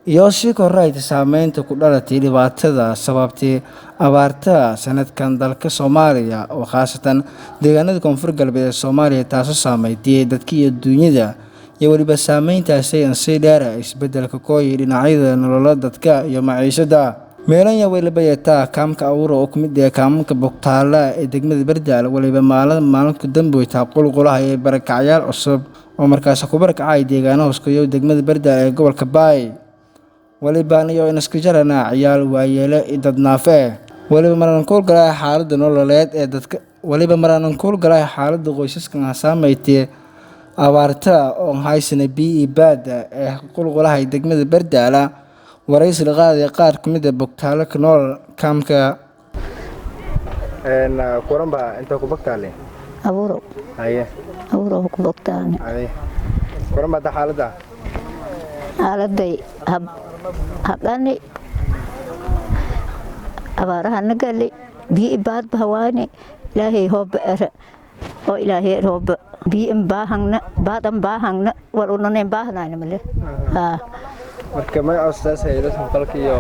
Iyo sii korayta saameynta ku dhalatay dhibaatada sababtay abaarta sanadkan dalka Soomaaliya oo khaasatan deegaanada Koonfur Galbeed ee Soomaaliya, taasoo saameeyay dadka iyo dunyada iyo weliba saameyntaasi aan sii dheera isbedelka kooyi dhinacyada nolola dadka iyo maciishada. Meelanya weliba yeetaa kaamka Abuur oo ka mid ah kaamka Bogtaala ee degmada Bardaal, weliba maalin maalinka dambe taa qulqulaha ee barakacyaal cusub oo markaas ku barakacay deegaano hoos ku degmada Bardaal ee gobolka Baay. Waliba iyo in isku jarana ciyaal waayeelo iyo dad naafe. Waliba maraan ku galay xaaladda nololeed ee dadka, waliba maraan ku galay xaaladda qoysaskan saameeyay abaarta oo haysana biyo iyo baad ee qulqulaha degmada Bardaal. Waraysi la qaaday qaar ka mid ah Bogtaalo ku nool kaamka. Een kuran ba inta ku bogtaale? Abuuro. Haye. Abuuro ku bogtaane. Haye, kuran ba xaaladda? Xaaladay habdhani abaaraha nagali, biyo ibaad bahawaane. Ilaahay hooba ere oo ilaahay hooba biyo in baahangna, baadan baahangna, wal unanen baahnayna male haa. Marka may codsaas hay'adaha samafalka iyo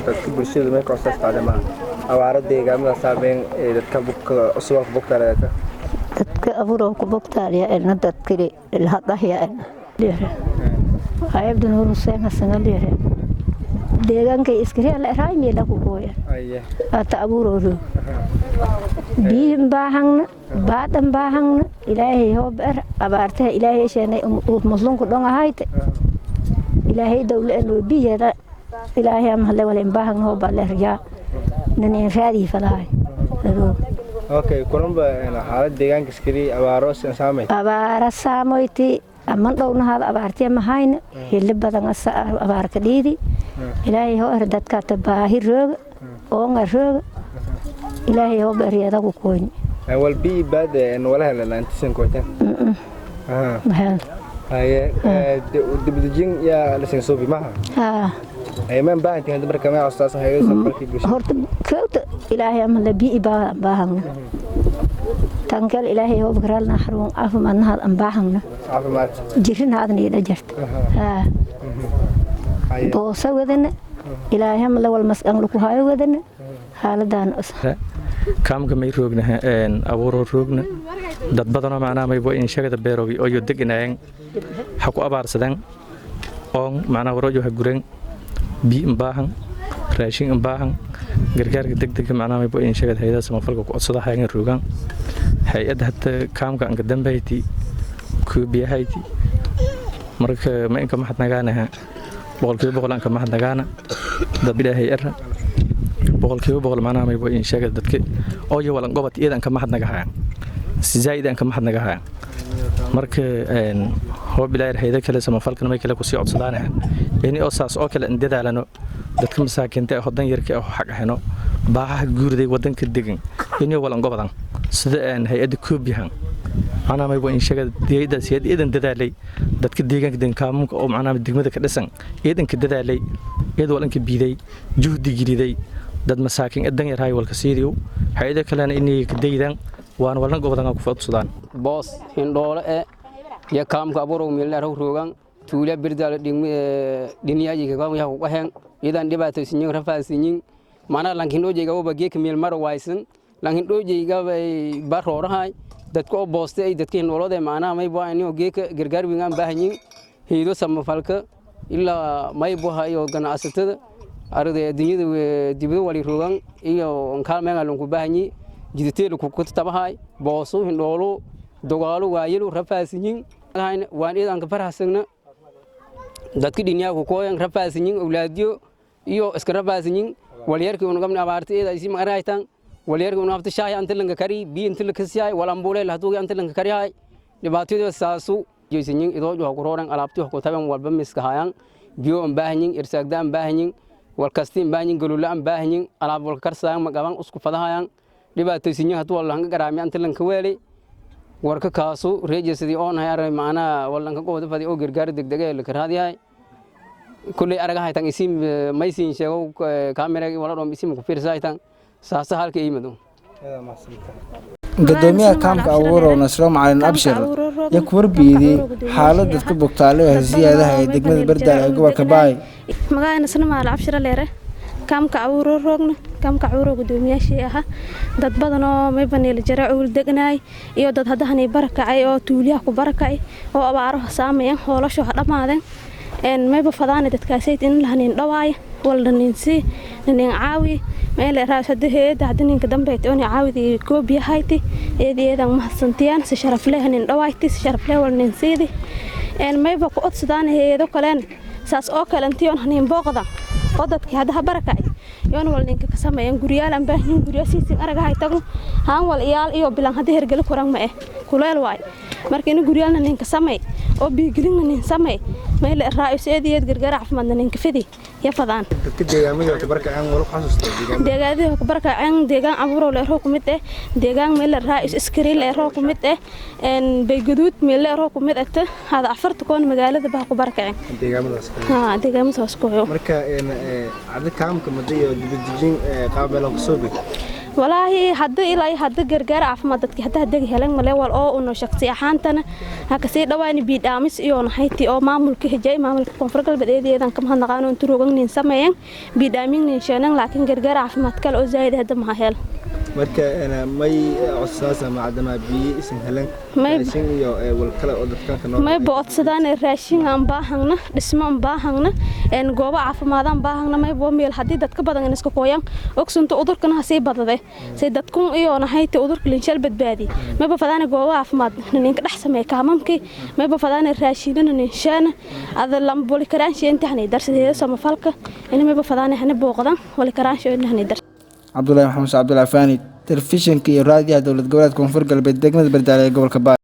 dadka bulshada, may codsaas tacliimaha abaaro deegaamada saameyn ee dadka bugka cusub ku bogtaaleeta? Dadka Abuuro ku bogtaaliya elna, dadkili ilhadahya elna ayabda Nuur Huseen Xasan lere, deegaankay iskariya la eraay la ku gooya. Haye. Hata Abuuro biyin baahangna, baadan baahangna. Ilaahay hoob er abaartaha ilaahay sheenay, muslunku dhon ahayte ilaahay dawla enoo biyeeda ilaahay ama hadle wala baahangna, hoob baa leeryaa nan in raadii falahay. Okay, kuran ba xaalad deegaanka iskari abaaro saameyn? Abaara saamoyti aman dhownahaada abaartiya mahayna, hili badan asa abaarka dhiidi. Ilaahay hoo er dadkaata baahi rooga oonga rooga, ilaahay hoo beryadagu koyni. Wal biyo baad wala helan intisan koytan? Maxaa? Haye, dibdejin yaa la siin suubi maha? Haa. Haye, ma baahantiin marka may codsaas hay'adaha samafalka bulshada? Horta koowta ilaahay ama la biyo baa baahangna, tan kale ilaahay hoo bakraalna xarun caafimaadnahaad aan baahangna. Caafimaad. Jirinaadna ida jarta haa. Haye. Boosa wadana ilaahay ama la wal masqan lagu hayo wadana xaaladaan. Kaamka may roogna Abuuro roogna, dad badanoo macnaha maybo in shagada beeroogi oyo deganaayeen ha ku abaarsadeen oon macnaha warojo ha gureen, biyo in baahan, raashin in baahan, gargaarka degdega macnaha maybo in shagada hay'adaha samafalka ku codsada hayan roogaan. Hay-adda hata kaamka anka dambayti kuubiyahayti. Marka ma inka mahadnagaanaha, 100% anka mahadnagaana dad ilaahay era 100% macnaha maybo in sheega dadka ooyo walan gobod iyadan ka mahadnagahayaan, si zaa'id aan ka mahadnagahayaan. Marka hoob ilaahay hay'ada kale samafalkan may kale kusii codsadaanaha ini oo saas oo kale in dadaalano dadka masaakiinta ah, hodan yarka ah, xaq ahno baahaha guurday wadanka degan inay walan gobodan sida hay-adda Koobiyahan macnaha maybo in sheega hay'adaas hay'ad iidan dadaalay dadka deegaanka degan kaamunka oo macnaha degmada ka dhisan iidanka dadaalay, iyad walanka biiday juhdi geliday dad masaakiin dan yarhay walka siidiyo. Hay'ada kalena inay ka daydaan waan walan gobodan ku fadsadaan. Boos hindhoole e iyo kaamka Abuurow meelna roogan tuula Birdaalo dhiniyajiga ku qaxeen idan dhibaataysinyin rafaadsinyin mana lankin dhojeyga geeka meel maro waysan lankin dhojeyga baroorahay dadka oo booste ay dadka hindhoolode macnaha may baa inuu geeka gargaar wingaan baahanyin hay'ado samafalka ilaa may buha iyo ganacsatada arday adduunyada dibado wali roogan iyo kaalmeen lanku baahanyi jiditeelu ku tabahay boosu hindhoolu dogaalo waayelu rafaadsinyin waan iidanka farxasagna dadka dhinyaa ku kooyan rafaadsinyin awlaadiyo iyo iska rafaadsinyin walyarkii unugamni abaarta eeda isi magaraytan walyarkii unugabta shaahi anta lanka kari biyo inta lakasiyahay walambuule lahduugi anta lanka karihay dhibaatadoo saasu jeysinyin idooju hakurooran alaabti haku taban walba miska hayan biyo an baahanyin, irsaagda an baahanyin, walkasti an baahanyin, galula an baahanyin, alaab walka karsayan magaban isku fadahayan dhibaataysinyin hadduu wallanka garaami anta lanka weeli warka kaasu reejesadii oonahay array macnaha wallanka gobda fadi oo gargaar degdege la karaadiyahay kulley aragahaytan isim maysin sheego kaamera wala dhom isim ku fiirsahaytan saasa halka iimado. Gudoomiyaha kaamka Abuurow, Nasro Macalin Abshir, ayaa ku warbixiyay xaaladda dadka bogtaale siyaadaha ee degmada Bardaale ee gobolka Baay. Magaca Nasro Macalin Abshir leere, kaamka Abuurow roogna, kaamka Abuurow gudoomiyaashii ahaa. Dad badan oo maybaneel jara uul degnaay iyo dad haddahanay barakacay oo tuuliyaha ku barakacay oo abaaraha saameeyeen, hoolasho ha dhammaadeen. Mayba fadaana dadkaasayd in lahanin dhawaay walna nin sii nin caawi meel raas hadda heeda hadda ninka dambeeyay oo caawidi koobiya hayti eedan mahadsantiyaan si sharaf leh nin dhawayti, si sharaf leh wal nin siidi. Mayba ku codsadaan heedo kaleen saas oo kale intii hanin booqda oo dadkii hadda barakacay yoon wal ninka ka sameeyeen guryaal aan baahin guryo siisin aragahay tago haan wal iyaal iyo bilan hadda hergeli kuran ma kuleel waay. Marka in guryaalna ninka sameey oo biigelinna nin sameey meel raa'is eediyeed gargaar caafimaadna ninka fidi ya fadaan. Dadka deegaamada ku barakaceen wala ku xasuusta deegaanada ku barakaceen deegaan Abuurow leeroo ku mid deegaan meel raa'is iskariil leeroo ku mid Baygaduud meel leeroo ku mid hada afarta koon magaalada baa ku barakaceen deegaamadaas. Ha, deegaamadaas ku Marka cadda kaamka muddo iyo dibadejin qaab meel ku soo bixi. Walaahi hadda ilaa hadda gargaar caafimaad dadkii hadda hadda helan male wal oo uno shaqsi ahaantana ha ka sii dhawaan biidhaamis iyo nahayti oo maamulka hijay, maamulka Koonfur Galbeed eedan kama hadnaqaan intuu rogan nin sameeyeen biidhaamin nin sheenan, laakiin gargaar caafimaad kale oo zaid hadda ma hel. Marka may codsaas ama cadama biyo isan helan, raashin iyo wal kale oo dadkan ka nool? May codsadaan raashin aan baahangna, dhismo aan baahangna, goobo caafimaad aan baahangna. May boo meel haddii dadka badan iska kooyan ogsunta udurkana sii badade say dadkun iyo nahayti udurka linshal badbaadi. Mayba fadaan goobo caafimaad ninka dhex sameey kaamamkii, mayba fadaan raashinana ninshaana ada lamboli karaanshe intahnay darsadeeda samafalka in mayba fadaan hana booqdan wali karaanshe intahnay dar. Cabdullaahi Maxamed Cabdullaahi Faani, telefishinka iyo raadiyaha dowlad goboleedka Koonfur Galbeed, degmada Bardaale ee gobolka Baay.